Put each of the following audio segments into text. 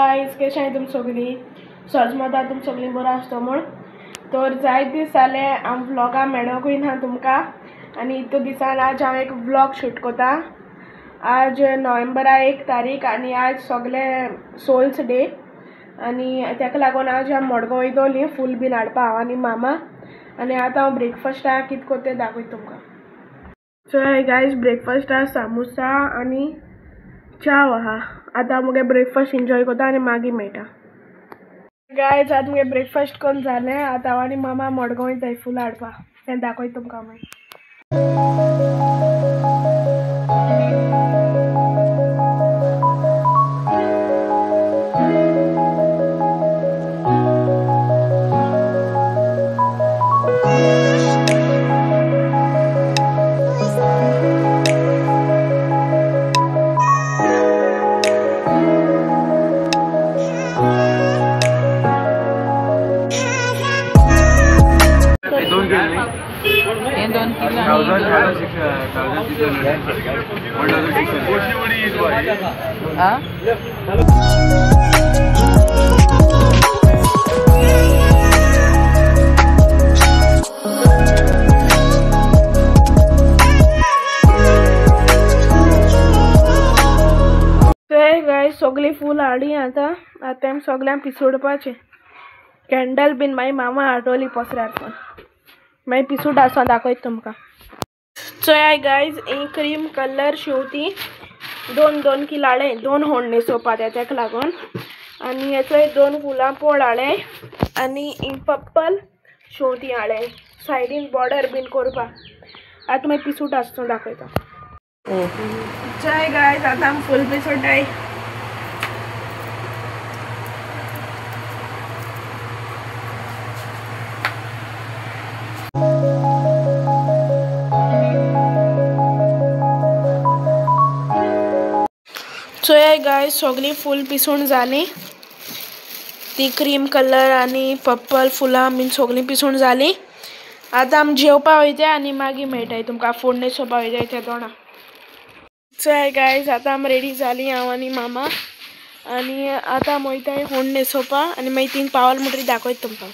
Guys, कशें तुम सगळीं सजमता तुम सगळीं बरो आसतो म्हूण. तर जाय दीस जाले हांव व्लॉगा मेळोकूय ना तुमकां आनी इतू दिसान आज हांव एक व्लॉग शूट करता. आज नोव्हेंबरा 1 तारीख आनी आज सगळे सोल्स डे आनी ताका लागून आज हांव मडगांव वयतली फूल बीन हाडपा हांव आनी मामा. आनी आतां हांव ब्रेकफास्टाक कितें करता तें दाखयता तुमकां. सो हे गायज, ब्रेकफास्टाक सामोसा आनी च्याव आहा. आतां मुगे ब्रेकफास्ट एन्जॉय करता आनी मागीर मेळटा. गायज, आतां मुगे ब्रेकफास्ट करून जालें. आतां हांव आनी मामा मडगांव वयताय फूल हाडपा, तें दाखयता तुमकां मागीर. सगळीं फूल हाडली आतां. आतां आमी सगळ्यांक पिसोडपाचें. कॅन्डल बीन मागीर मामा हाडटली पसऱ्यार सावन, मागीर पिसूट आसा दाखयता तुमकां. चोयाय गायज, ही क्रीम कलर शेंवती 2 2 किल हाडले, 2 होडणे सोपा तेका लागून. आनी हेचोय 2 फुलां पोड हाडले आनी ही पर्पल शेंवती हाडले सायडीन बॉर्डर बीन करपाक. आतां मागीर पिसूट आसता दाखयता. चोय गायज, आतां आमी फूल पिसोटाय. चोयाय गायज, सगळीं फूल पिसून जालीं. ती क्रीम कलर आनी पर्पल फुलां बीन सगळीं पिसून जालीं. आतां आमी जेवपा वयताय आनी मागीर मेळटाय तुमकां. फोडणे सोपा वयताय ते दोणां. चोयाय गायज, आतां आमी रेडी जालीं हांव आनी मामा आनी आतां आमी वयताय फोडणे सोपा आनी मागीर 3 पावल म्हणटरी दाखयता तुमकां.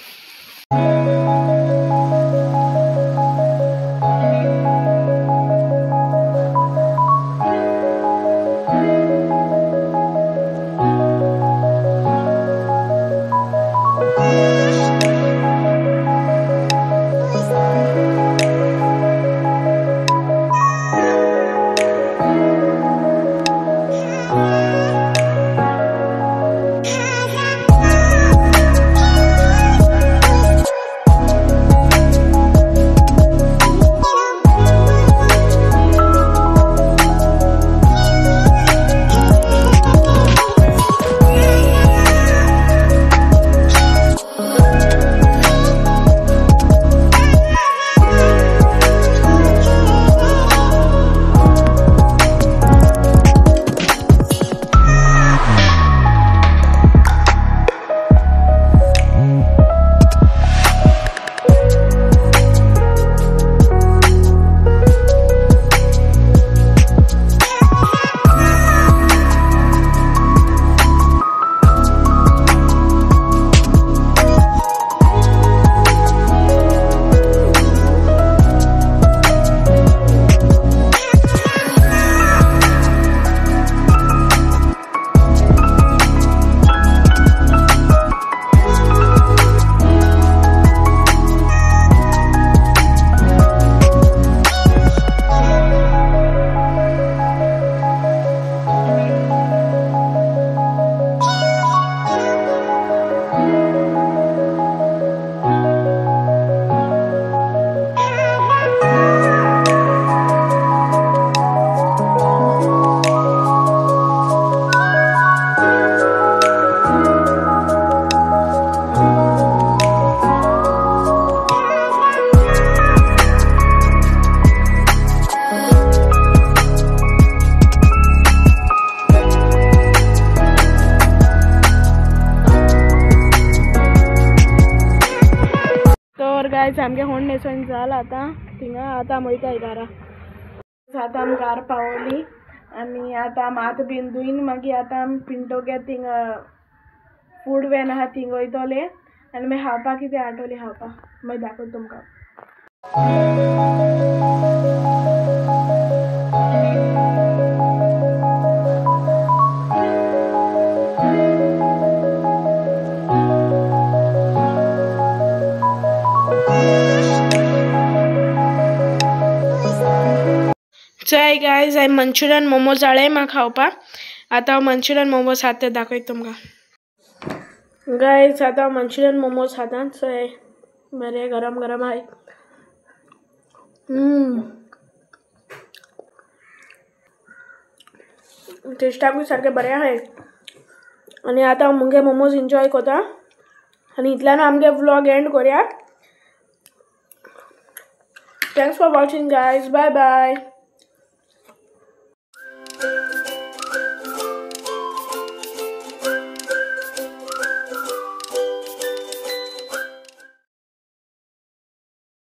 गायज, आमगे होण न्हेसोन जालां आतां थिंगा. आतां आमी वयताय घरा. आतां आमी घार पावली आनी आतां आमी हात बीन धुयन मागीर आतां आमी पिंटो घे थिंगा फूड वॅन आहा थिंग वयतोलें आनी मागीर खावपाक कितें हाडटोलें खावपाक मागीर दाखयता तुमकां. चोय गायज, हांवें मंचुरियन मोमोज हाडले म्हाका खावपाक. आतां हांव मंचुरियन मोमोज खाता ते दाखयता तुमकां. गायज आतां हांव मंचुरियन मोमोज खाता. चोय बरें गरम गरम आहाय. टेस्टाकूय सारकें बरें आहाय. आनी आतां हांव मुगे मोमोज एन्जॉय कोता आनी इतल्यान आमगे व्लॉग एंड कोरया. Thanks for watching guys. Bye bye.